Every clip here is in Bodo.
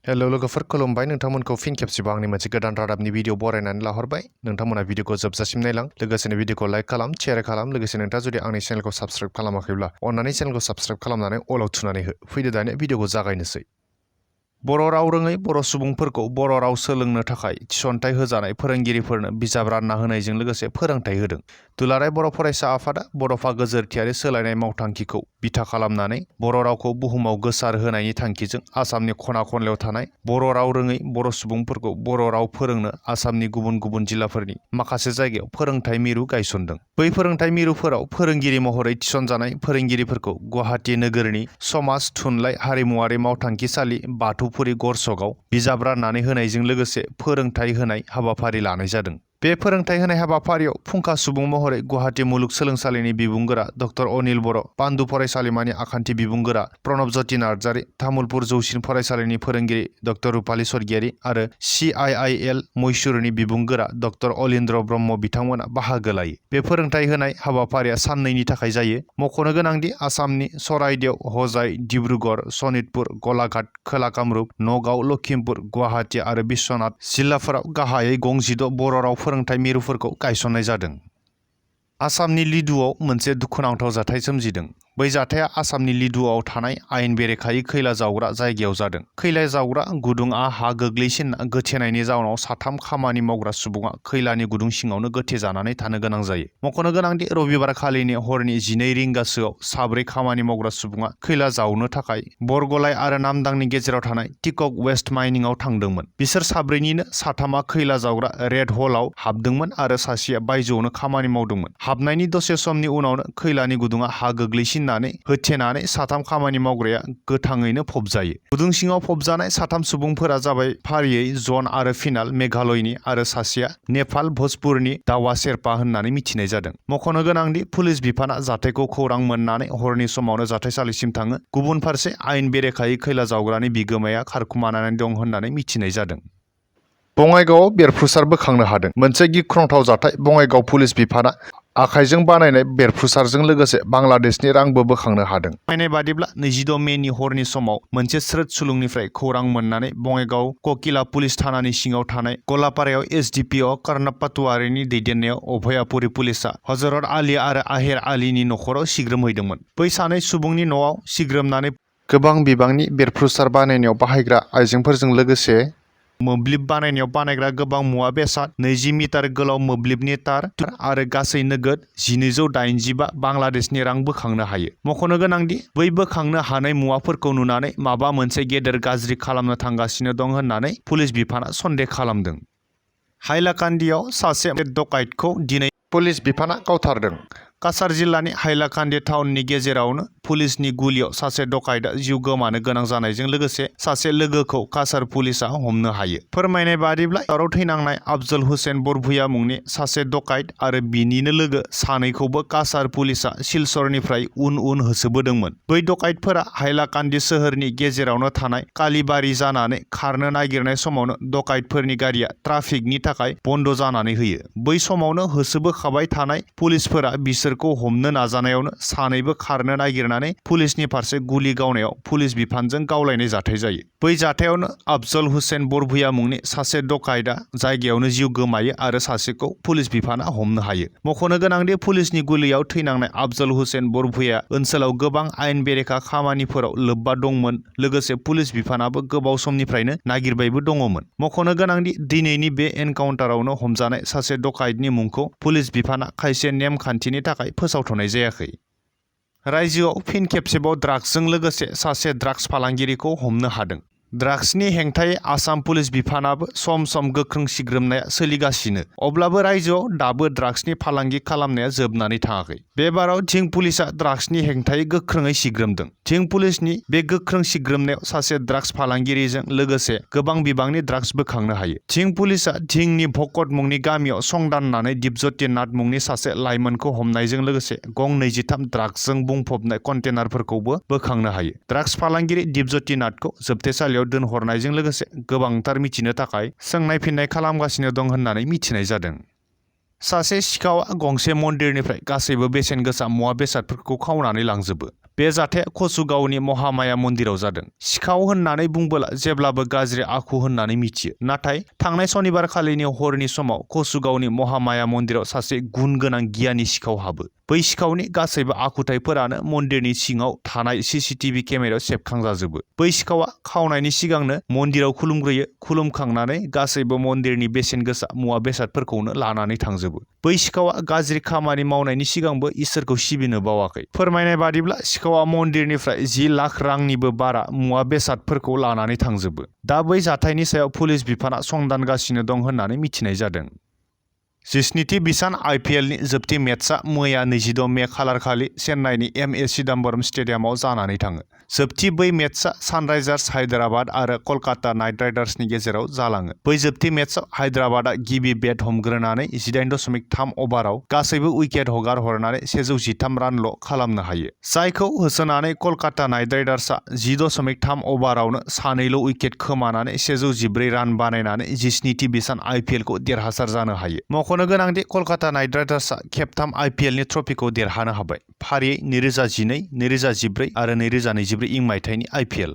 हेलो लोगोफोर खुलुमबाय नोंथांमोनखौ फिन खेबसेबाव आंनि मोनसे गोदान रादाबनि भिडिअ बरायनानै लाहरबाय नोंथांमोना भिडिअखौ जोबजासिम नायलां लोगोसेनो भिडिअखौ लाइक खालाम शेयार खालाम लोगोसे नोंथाङा जुदि आंनि चेनेलखौ साबस्क्राइब खालामाखैब्ला अन्नानै चेनेलखौ साबस्क्राइब खालामनानै अलाव थुनानै हो फैदो दानिया भिडिअखौ जागायनोसै बर' राव रोङै बर' सुबुंफोरखौ बर' राव सोलोंनो थाखाय थिसनथाइ होजानाय फोरोंगिरिफोरनो बिजाब रानना होनायजों लोगोसे फोरोंथाइ होदों दुलाराय बर' फरायसा आफादा बड'फा गोजोरथियारि सोलायनाय मावथांखिखौ बिथा खालामनानै बर' रावखौ बुहुमाव गोसार होनायनि थांखिजों आसामनि खना खनलायाव थानाय बर' राव रोङै बर' सुबुंफोरखौ बर' राव फोरोंनो आसामनि गुबुन गुबुन जिल्लाफोरनि माखासे जायगायाव फोरोंथाइ मिरु गायसनदों बै फोरोंथाइ मिरुफोराव फोरोंगिरि महरै थिसनजानाय फोरोंगिरिफोरखौ गुवाहाटि नोगोरनि समाज थुनलाइ हारिमुआरि मावथांखिसालि बाथौफुरि गरसकआव बिजाब राननानै होनायजों लोगोसे फोरोंथाइ होनाय हाबाफारि लानाय जादों बे फोरोंथाइ होनाय हाबाफारियाव फुंखा सुबुं महरै गुवाहाटि मुलुगसोलोंसालिनि बिबुंगोरा डक्टर अनिल बर' पान्दु फरायसालिमानि आखान्थि बिबुंगोरा प्रणब ज्योति नार्जारि तामुलपुर जौसिन फरायसालिनि फोरोंगिरि डक्टर रुपाली स्वर्गियारि आरो CIIL मैसुरनि बिबुंगोरा डक्टर अलिन्द्र ब्रह्म बिथांमोना बाहागो लायो बे फोरोंथाइ होनाय हाबाफारिया साननैनि थाखाय जायो मख'नो गोनांदि आसामनि सराइदेव हजाइ डिब्रुगड़ सनितपुर गलाघाट खोला कामरुप नगाव लखिमपुर गुवाहाटि आरो बिश्वनाथ जिल्लाफोराव गाहायै गं 16 बर' राव फोरोंथाइ मिरुफोरखौ गायसननाय जादों आसामनि लिडुआव मोनसे दुखुनांथाव जाथाय सोमजिदों बै जाथाया आसामनि लिडुआव थानाय आयेन बेरेखायै खैला जावग्रा जायगायाव जादों खैला जावग्रा गुदुङा हा गोग्लैसिनना गोथेनायनि जाउनाव साथाम खामानि मावग्रा सुबुङा खैलानि गुदुं सिङावनो गोथे जानानै थानो गोनां जायो मख'नो गोनांदि रबिबारखालिनि हरनि 12 रिंगासोआव साब्रै खामानि मावग्रा सुबुङा खैला जावनो थाखाय बरगलाय आरो नामदांनि गेजेराव थानाय टिकक वेस्ट माइनिंआव थांदोंमोन बिसोर साब्रैनिनो साथामा खैला जावग्रा रेड हलाव हाबदोंमोन आरो सासेया बायजोआवनो खामानि मावदोंमोन हाबनायनि दसे समनि उनावनो खैलानि गुदुङा हा गोग्लैसिननानै होथेनानै साथाम खामानि मावग्राया गोथाङैनो फबजायो गुदुं सिङाव फबजानाय साथाम सुबुंफोरा जाबाय फारियै जन आरो फिनाल मेघालयनि आरो सासेया नेपाल भोजपुरनि दावा शेरपा होननानै मिथिनाय जादों मख'नो गोनांदि पुलिस बिफाना जाथायखौ खौरां मोननानै हरनि समावनो जाथायसालिसिम थाङो गुबुन फारसे आयेन बेरेखायै खैला जावग्रानि बिगोमाया खारखुमानानै दं होननानै मिथिनाय जादों बङाइगावआव बेरफ्रुसार बोखांनो हादों मोनसे गिख्रंथाव जाथाय बङाइगाव पुलिस बिफाना आखाइजों बानायनाय बेरफ्रुसारजों लोगोसे बांलादेशनि रांबो बोखांनो हादों फोरमायनाय बादिब्ला 26 मेनि हरनि समाव मोनसे स्रोद सुलुंनिफ्राय खौरां मोननानै बङाइगाव ककिला पुलिस थानानि सिङाव थानाय गलापारायाव SDPO कर्णब पाटवारिनि दैदेननायाव अभयापुरी पुलिसा हजरत आली आरो आहेर आलीनि नखराव सिग्रोमहैदोंमोन बै सानै सुबुंनि न'आव सिग्रोमनानै गोबां बिबांनि बेरफ्रुसार बानायनायाव बाहायग्रा आइजेंफोरजों लोगोसे मोब्लिब बानायनायाव बानायग्रा गोबां मुवा बेसाद 20 मिटार गोलाव मोब्लिबनि तार आरो गासै नोगोद 1285 बांलादेशनि रां बोखांनो हायो मख'नो गोनांदि बै बोखांनो हानाय मुवाफोरखौ नुनानै माबा मोनसे गेदेर गाज्रि खालामनो थांगासिनो दं होननानै पुलिस बिफाना सन्देह खालामदों हाइलाकान्दियाव सासे डकाइतखौ दिनै पुलिस बिफाना गावथारदों काछार जिल्लानि हाइलाकान्दी टाउननि गेजेरावनो पुलिसनि गुलियाव सासे डकाइतआ जिउ गोमानो गोनां जानायजों लोगोसे सासे लोगोखौ काछार पुलिसआ हमनो हायो फोरमायनाय बादिब्ला दावराव थैनांनाय अफजल हुसेन बरभुइया मुंनि सासे डकाइत आरो बिनिनो लोगो सानैखौबो काछार पुलिसआ सिलचरनिफ्राय उन उन होसोबोदोंमोन बै डकाइतफोरा हाइलाकान्दी सोहोरनि गेजेरावनो थानाय कालीबारि जानानै खारनो नागिरनाय समावनो डकाइतफोरनि गारिया ट्राफिकनि थाखाय बन्द जानानै होयो बै समावनो होसोबोखाबाय थानाय पुलिसफोरा बिसोरखौ हमनो नाजानायावनो सानैबो खारनो नागिरनानै पुलिसनि फारसे गुलि गावनायाव पुलिस बिफानजों गावलायनाय जाथाय जायो बै जाथायावनो अफजल हुसेन बरभुइया मुंनि सासे डकाइतआ जायगायावनो जिउ गोमायो आरो सासेखौ पुलिस बिफाना हमनो हायो मख'नो गोनांदि पुलिसनि गुलियाव थैनांनाय अफजल हुसेन बरभुइया ओनसोलाव गोबां आयेन बेरेखा खामानिफोराव लोब्बा दंमोन लोगोसे पुलिस बिफानाबो गोबाव समनिफ्रायनो नागिरबायबो दङमोन मख'नो गोनांदि दिनैनि बे एनकाउन्टारावनो हमजानाय सासे डकाइतनि मुंखौ पुलिस बिफाना खायसे नेमखान्थिनि थाखाय फोसावथ'नाय जायाखै रायजोआव फिन खेबसेबाव ड्राग्सजों लोगोसे सासे ड्राग्स फालांगिरिखौ हमनो हादों ड्राग्सनि हेंथायै आसाम पुलिस बिफानाबो सम सम गोख्रों सिग्रोमनाया सोलिगासिनो अब्लाबो रायजोआव दाबो ड्राग्सनि फालांगि खालामनाया जोबनानै थाङाखै बे बाराव धिं पुलिसआ ड्राग्सनि हेंथायै गोख्रोङै सिग्रोमदों धिं पुलिसनि बे गोख्रों सिग्रोमनायाव सासे ड्राग्स फालांगिरिजों लोगोसे गोबां बिबांनि ड्राग्स बोखांनो हायो धिं पुलिसआ धिंनि भकत मुंनि गामियाव संदाननानै दिपज्योति नाथ मुंनि सासे लाइमोनखौ हमनायजों लोगोसे गं 23 ड्राग्सजों बुंफबनाय कन्टेनारफोरखौबो बोखांनो हायो ड्राग्स फालांगिरि दिपज्योति नाथखौ जोबथेसालियाव दोनहरनायजों लोगोसे गोबांथार मिथिनो थाखाय सोंनाय फिननाय खालामगासिनो दं होननानै मिथिनाय जादों सासे सिखावआ गंसे मन्दिरनिफ्राय गासैबो बेसेन गोसा मुवा बेसादफोरखौ खावनानै लांजोबो बे जाथाया कसुगावनि महामाया मन्दिराव जादों। सिखाव होननानै बुंबोला जेब्लाबो गाज्रि आखु होननानै मिथियो, नाथाय थांनाय सनिबार खालिनि हरनि समाव कसुगावनि महामाया मन्दिराव सासे गुन गोनां गियानि सिखाव हाबो। बै सिखावनि गासैबो आखुथायफोरानो मन्दिरनि सिङाव थानाय CCTV केमेरायाव सेबखांजाजोबो। बै सिखावा खावनायनि सिगांनो मन्दिराव खुलुमग्रोयो, खुलुमखांनानै गासैबो मन्दिरनि बेसेन गोसा मुवा बेसादफोरखौनो लानानै थांजोबो। बै सिखावा गाज्रि खामानि मावनायनि सिगांबो इसोरखौ सिबिनो बावाखै। फोरमायनाय बादिब्ला सिखावा मन्दिरनिफ्राय 10 लाख रांनिबो बारा मुवा बेसादफोरखौ लानानै थांजोबो। दा बै जाथायनि सायाव पुलिस बिफाना संदानगासिनो दं होननानै मिथिनाय जादों। 17थि बिसान IPLनि जोबथि मेचआ मैया 26 मे खालारखालि चेन्नाइनि MA चिदम्बरम स्टेडियामाव जानानै थाङो। जोबथि बै मेचआ सानराइजार्स हायद्राबाद आरो कलकाता नाइट राइडार्सनि गेजेराव जालाङो। बै जोबथि मेचआव हायद्राबादआ गिबि बेट हमग्रोनानै 18.3 अभाराव गासैबो उइकेट हगार हरनानै 113 रानल' खालामनो हायो, जायखौ होसोनानै कलकाता नाइट राइडार्सआ 10.3 अभारावनो सानैल' उइकेट खोमानानै 114 रान बानायनानै 17थि बिसान IPLखौ देरहासार जानो हायो। मख'नो गोनांदि कलकाता नाइट राइडार्सआ खेबथाम IPLनि ट्रफिखौ देरहानो हाबाय, फारियै 2012, 2014 आरो 2024 इं मायथाइनि IPL।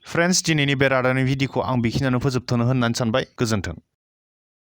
फ्रेन्ड्स, दिनैनि बे रादाबनि भिडिअखौ आं बेखिनियावनो फोजोबथ'नो होननानै सानबाय। गोजोन्थों।